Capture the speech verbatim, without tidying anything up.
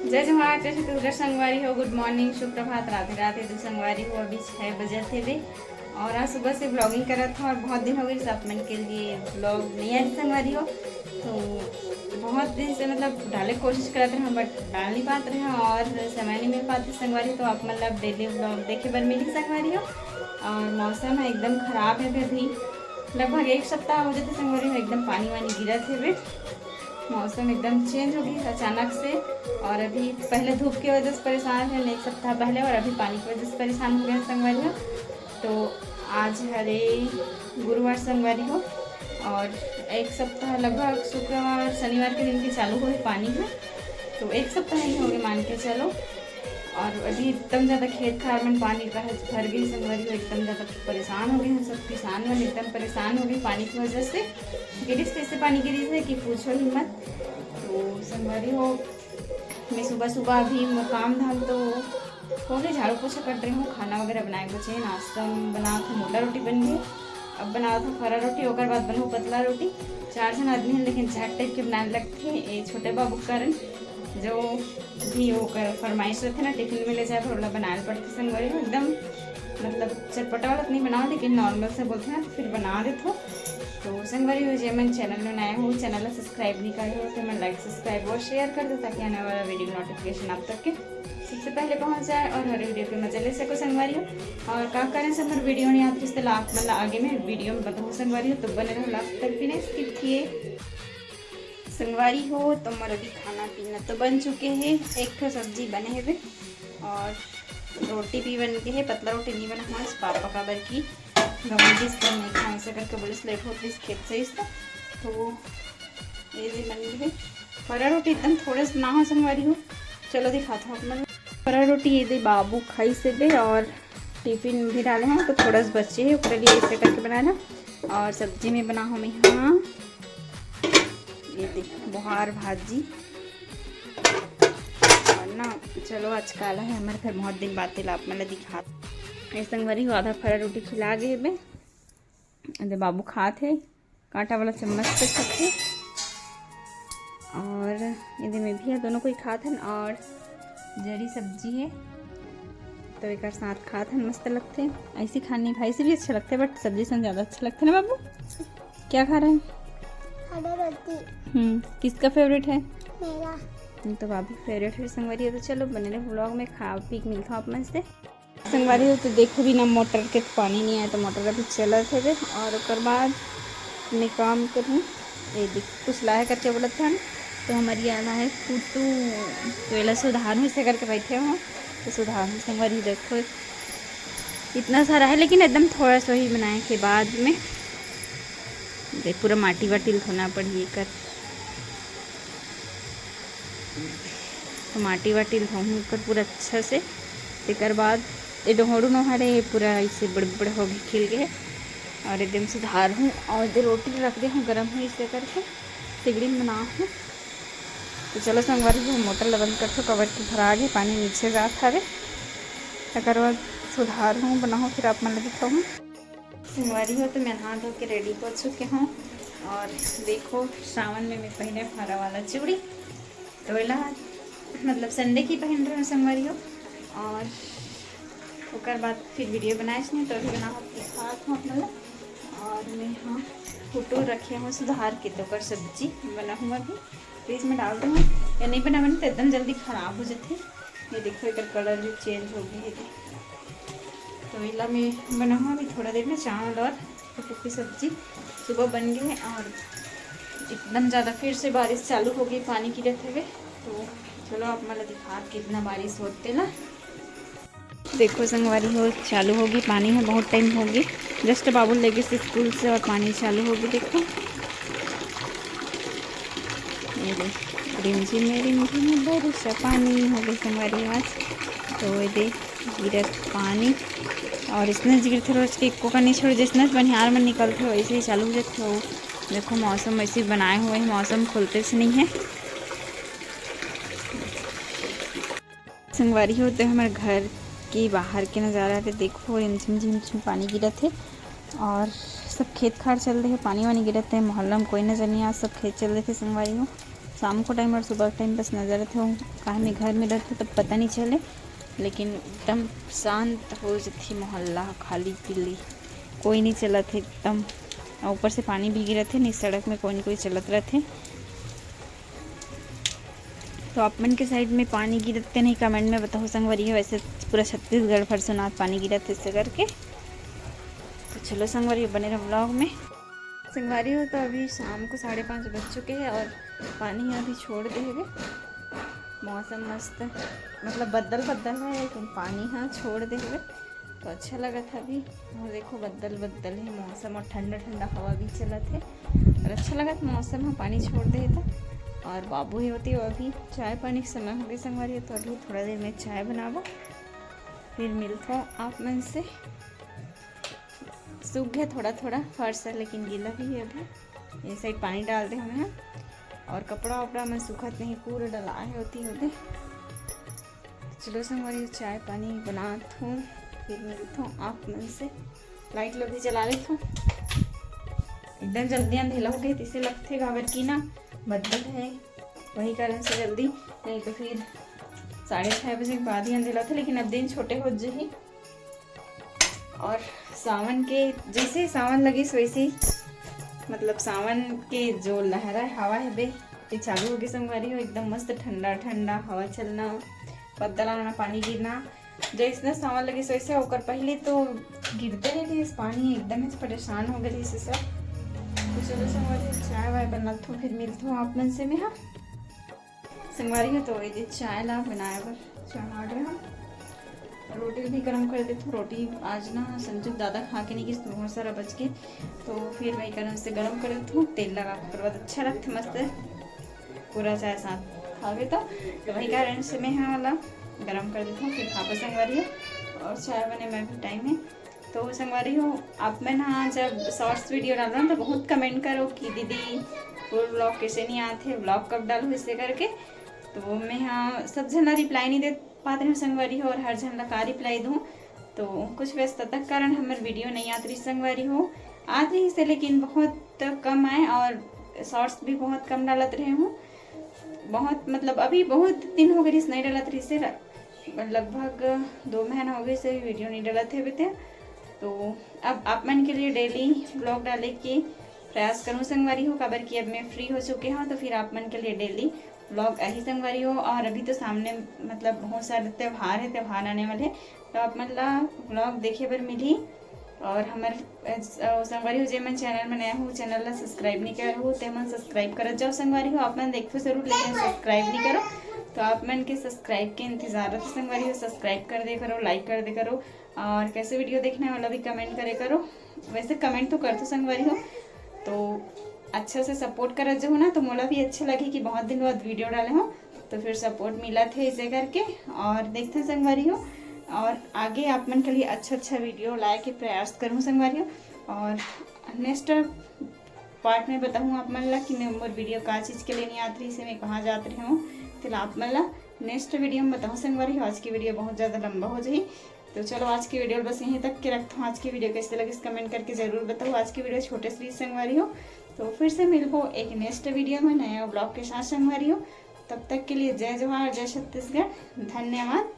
जय जोहार, जय छत्तीसगढ़ संगवारी हो, गुड मॉर्निंग, सुप्रभात, राधे राधे। तो संगवारी हो, अभी छः बजत हेबे और आज सुबह से ब्लॉगिंग करत हूँ और बहुत दिन हो गए आप मन के लिए ब्लॉग नहीं आए संगवारी हो। तो बहुत दिन से मतलब डाले कोशिश करत रहे, बट डाल नहीं पात रहे और समय नहीं मिल पाते संगवारी। तो आप मतलब डेली ब्लॉग देखे बर मिली संगवारी हो। और मौसम है एकदम खराब है अभी, लगभग एक सप्ताह हो जाते संगवारी हो, एकदम पानी वानी गिरत हेबे। मौसम एकदम चेंज हो गई अचानक से। और अभी पहले धूप की वजह से परेशान थे एक सप्ताह पहले, और अभी पानी की वजह से परेशान हो गए हैं संगवारी हो। तो आज हरे गुरुवार संगवारी हो, और एक सप्ताह लगभग शुक्रवार शनिवार के दिन के चालू हुए पानी है। तो एक सप्ताह ही हो गए मान के चलो। और अभी एकदम ज़्यादा खेत खार में पानी भर भर गई संगवारी हो, एकदम ज़्यादा परेशान हो गए हैं सब किसान मन, एकदम परेशान हो गए पानी की वजह से। गिरिस कैसे पानी गिरी है कि पूछो ही मत। तो संगवारी हो, मैं सुबह सुबह अभी मोर काम धाम तो हो गए, झाड़ू पोछा कर रही हूँ, खाना वगैरह बनाए बचे, नाश्ता बना था, मोटा रोटी बन गई, अब बना था फरा रोटी, ओकर बाद बनाऊँ पतला रोटी। चार जन आदमी हैं लेकिन झट टाइप के बनाए लगते हैं, ये छोटे बाबू के कारण जो भी ओकर फरमाइश रहते ना टिफिन में ले जाए, तो ओला बनाए पड़ते संगवारी हो, एकदम मतलब चटपटा वाला तो नहीं बनाओ, लेकिन नॉर्मल से बोलते हैं ना, तो फिर बना देते हो। तो संगवारी हो, जे मन चैनल में नए हो, चैनल ला सब्सक्राइब नहीं करे हो, तो मन लाइक, सब्सक्राइब और शेयर कर दो, ताकि आने वाला वीडियो नोटिफिकेशन आप तक के सबसे पहले पहुंच जाए और हर वीडियो के मजे ले सको संगवारी हो। और का करें से हमर वीडियो नहीं आती, इससे आप मतलब आगे में वीडियो में बताऊँ संगवारी हो, तो बने रहो लास्ट तक, बिना स्किप किए। संगवारी हो, तो मोर अभी खाना पीना तो बन चुके हैं, एक ठो सब्जी बने हेबे और रोटी भी बन गए है, पतला रोटी नहीं बना हुआ, इस पापा का बर की गंवा दिस तो नहीं खाए, ऐसा करके बोलिस, लेट होत रहिस खेत से इस तो, तो ये भी बन गए है। फरा रोटी एकदम थोड़े से बना हो संगवारी हो, चलो दिखाता हूँ आप मन। फरा रोटी ये दे बाबू खाई से दे और टिफिन भी डाले हैं, तो थोड़ा सा बचे है, ओकरे लिए ऐसे करके बनाना। और सब्जी में बना हूँ मैं यहाँ ये देख बोहार भाजी। और ना चलो आज काला है हमारे घर, बहुत दिन बाद तेला आप मन ला दिखा। ये संगवारी हो आधा फरा रोटी खिला गए बे, दे बाबू खात है, कांटा वाला चम्मच से खाते। और ये दे मैं भी है, दोनों कोई खात हन। और जरी सब्जी है तो एक साथ खात हन, मस्त लगते। ऐसी खानी भाई से भी अच्छा लगता है, बट सब्जी से ज़्यादा अच्छा लगता है ना बाबू? क्या खा रहे हैं? हरा रोटी। हम्म, किसका फेवरेट है? मेरा। ये तो भाभी फेवरेट है संगवारी। तो चलो बने रहे ब्लॉग में, खा पी के मिलता हूँ आप मन से। संगवारी हो तो देखो बिना मोटर के तो पानी नहीं आए, तो मोटर अभी चलत हेबे। और ओकर बाद मैं काम करूँ, ये देख कुछ लाहे करके बोलत हन, तो हमारी आना है कुटू, तो एला सुधार से करके बैठे हो, तो सुधार संगवारी देखो इतना सारा है, लेकिन एकदम थोड़ा सा ही बनाए के बाद में दे पूरा माटी वाटी ल धोना पड़ही एकर। तो माटी वाटी ल धोहूँ एकर पूरा अच्छा से। तेकर बाद ये डोहड़ू नोहरे ये पूरा ऐसे बड़े बड़े हो गए, खिल गए। और एकदम सुधार हूँ और दे रोटी रख दे हूँ गरम हूँ, इसे करके सिगड़ी में बना हूँ। तो चलो संगवारी हो, मोटर ला बंद करथो, कवर के भरा गे, पानी नीचे जात हवे। तकर बाद सुधार हूँ, बनाहूँ, फिर आप मन ला दिखाहूँ। संगवारी हो, तो मैं नहा धो के रेडी हो चुके हूँ और देखो सावन में मैं पहने फरा वाला चूड़ी, तो एला मतलब संडे की पहन रहे हूँ संगवारी हो। और ओकर बाद फिर वीडियो बनाए नहीं, तो अभी बनाहूँ दिखात हूँ आप मन ला। और मैं हाँ फोटो रखे हूँ सुधार के, तो ओकर सब्जी बनाहूँ अभी फ्रिज में डाल दूँ, या नहीं बनावन तो एकदम जल्दी खराब हो जाते। ये देखो एकर कलर भी चेंज हो गई है। तो इला मैं बनाऊँ अभी थोड़ा देर में चावल और फुटू की सब्जी। सुबह बन गए हैं और एकदम ज़्यादा फिर से बारिश चालू हो गई, पानी गिरत हवे। तो चलो आप मन ला दिखा कितना बारिश होते ला। देखो संगवारी हो, चालू होगी पानी है, बहुत टाइम होगी, जस्ट बाबू लेगे से स्कूल से और पानी चालू होगी। देखो ये दे, रिमझिम रिमझिम बरसा पानी हो गई संगवारी आज। तो ये दे गिरत पानी और इसने गिरथे रोज के, एको का नहीं छोड़, जिसने बनिहार में निकलते वैसे ही चालू हो जाते हो। देखो मौसम वैसे बनाए हुए हैं, मौसम खुलते से नहीं है। संगवारी हो तो हमारे घर के बाहर के नज़ारा थे, देखो रिमझिम झिमझिम पानी गिरत है और सब खेत खार चल रहे, पानी वानी गिरत है। मोहल्ला में कोई नज़र नहीं आ, सब खेत चल रहे थे संगवारी हो। शाम को टाइम और सुबह टाइम बस नजर आथे, वो काहे में घर में रहते तब पता नहीं चले, लेकिन एकदम शांत हो जाथे मोहल्ला, खाली पीली, कोई नहीं चलत हे एकदम। और ऊपर से पानी भी गिरत हे, नहीं सड़क में कोई न कोई चलत रहथे। तो आप मन के साइड में पानी गिरत हे नहीं, कमेंट में बताओ संगवारी हो। वैसे पूरा छत्तीसगढ़ भर सुनात पानी गिरत हे ऐसे करके। तो चलो संगवारी हो, बने रहो ब्लॉग में। संगवारी हो, तो अभी शाम को साढ़े पाँच बज चुके हैं और पानी अभी छोड़ दे हवे। मौसम मस्त, मतलब बदल बदल है, लेकिन पानी हाँ छोड़ दे हवे, तो अच्छा लगत हे अभी। और देखो, बदल बदल है मौसम और ठंडा ठंडा हवा भी चलत है और अच्छा लगत मौसम है, पानी छोड़ दे तो। और बाबू ही होती, वो अभी चाय पानी के समय हो गए संगवारी, तो अभी थोड़ा देर में चाय बनाबो, फिर मिलता हूँ आप मन से। सूख गए थोड़ा थोड़ा फर्श है, लेकिन गीला भी है अभी। ये साइड पानी डाल दे हमें, हाँ। और कपड़ा वपड़ा में सूखत नहीं, पूरा डला है होती होते। चलो संगवारी, चाय पानी बनात हूँ, फिर मिलता हूँ आप मन से। लाइट लो भी जला लेता हूँ। एकदम जल्दी अंधेला हो गए, तिसे लगथे, काबर की ना बदल है, वही कारण से जल्दी, नहीं तो फिर साढ़े छः बजे के बाद ही अंधेला होथे, लेकिन अब दिन छोटे हो जही। और सावन के, जैसे ही सावन लगिस वैसे ही, मतलब सावन के जो लहरा हवा है बे, ये चालू हो गई संगवारी हो। एकदम मस्त ठंडा ठंडा हवा चलना, बदल आना, पानी गिरना। जैसने सावन लगिस वैसे, ओकर पहले तो गिरते नहीं थे इस पानी, एकदम ही परेशान हो गए थे इससे सब। तो चलो संगवारी, चाय वाय बनात हूँ, फिर मिलता हूँ आप मन से मैं, हाँ। संगवारी हो, तो ये चाय ला बनाए बर चढ़ा रहे हम। रोटी भी गरम कर देथूँ। रोटी आज ना संजू दादा खा के नहीं गिस, तो बहुत सारा बच के, तो फिर वही कारण से गरम कर देथूँ। तेल लगा के ओकर बाद अच्छा लगथे मस्त पूरा चाय साथ खावे तो, तो वही कारण से मैं हाँ वाला गरम कर देथूँ, फिर खाबो संगवारी हो। और चाय बने में भी टाइम है। तो संगवारी हो, आप मन हाँ जब शॉर्ट्स वीडियो डालो ना, तो बहुत कमेंट करो कि दीदी फुल ब्लॉग कैसे नहीं आते, ब्लॉग कब डालो, इसे करके। तो मैं हाँ सब झन ला रिप्लाई नहीं दे पात रहे संगवारी हो, और हर झन ला का रिप्लाई दूँ। तो कुछ व्यस्तता के कारण हमर वीडियो नहीं आत रही संगवारी हो, आत रही से, लेकिन बहुत कम आए और शॉर्ट्स भी बहुत कम डालत रहे हूँ। बहुत, मतलब अभी बहुत दिन हो गए नहीं डालत रही से, लगभग दो महीना हो गए से वीडियो नहीं डालत हे बेटे। तो अब आप मन के लिए डेली ब्लॉग डाले के प्रयास करूँ संगवारी हो, काबर कि अब मैं फ्री हो चुके हूँ, तो फिर आप मन के लिए डेली ब्लॉग आही संगवारी हो। और अभी तो सामने मतलब बहुत सारे त्यौहार है, त्यौहार आने वाले, तो आप मन ला ब्लॉग देखे बर मिली। और हमर अ, संगवारी हो, जे मन चैनल में नया हो, चैनल ला सब्सक्राइब नहीं करे हो, ते मन सब्सक्राइब करत जाओ संगवारी हो। आप मन देखो जरूर, लेकिन सब्सक्राइब नहीं करो, तो आप मन के सब्सक्राइब के इंतजार रहता संगवारी हो। सब्सक्राइब कर दे करो, लाइक कर दे करो, और कैसे वीडियो देखना है वाला भी कमेंट करे करो। वैसे कमेंट तो करथो संगवारी हो, तो अच्छा से सपोर्ट करत जाहू ना, तो मोला भी अच्छा लगे कि बहुत दिन बाद वीडियो डाले हो, तो फिर सपोर्ट मिलत हे इसे करके। और देखते हैं संगवारी हो, और आगे आप मन के लिए अच्छा अच्छा वीडियो लाए के प्रयास करूँ संगवारी हो। और नेक्स्ट पार्ट में बताऊँ आप मन ला कि मैं मोर वीडियो का चीज़ के लिए नहीं आत रही से, मैं कहाँ जात रही हूँ, तेला आप मन ला नेक्स्ट वीडियो में बताऊँ संगवारी हो। आज की वीडियो बहुत ज़्यादा लंबा हो जाही, तो चलो आज की वीडियो बस यहीं तक के रखता हूँ। आज की वीडियो कैसे लगिस कमेंट करके जरूर बताओ। आज की वीडियो छोटे से रही संगवारी हो, तो फिर से मिलबो एक नेक्स्ट वीडियो में नया ब्लॉग के साथ संगवारी हो। तब तक के लिए जय जोहार, जय छत्तीसगढ़, धन्यवाद।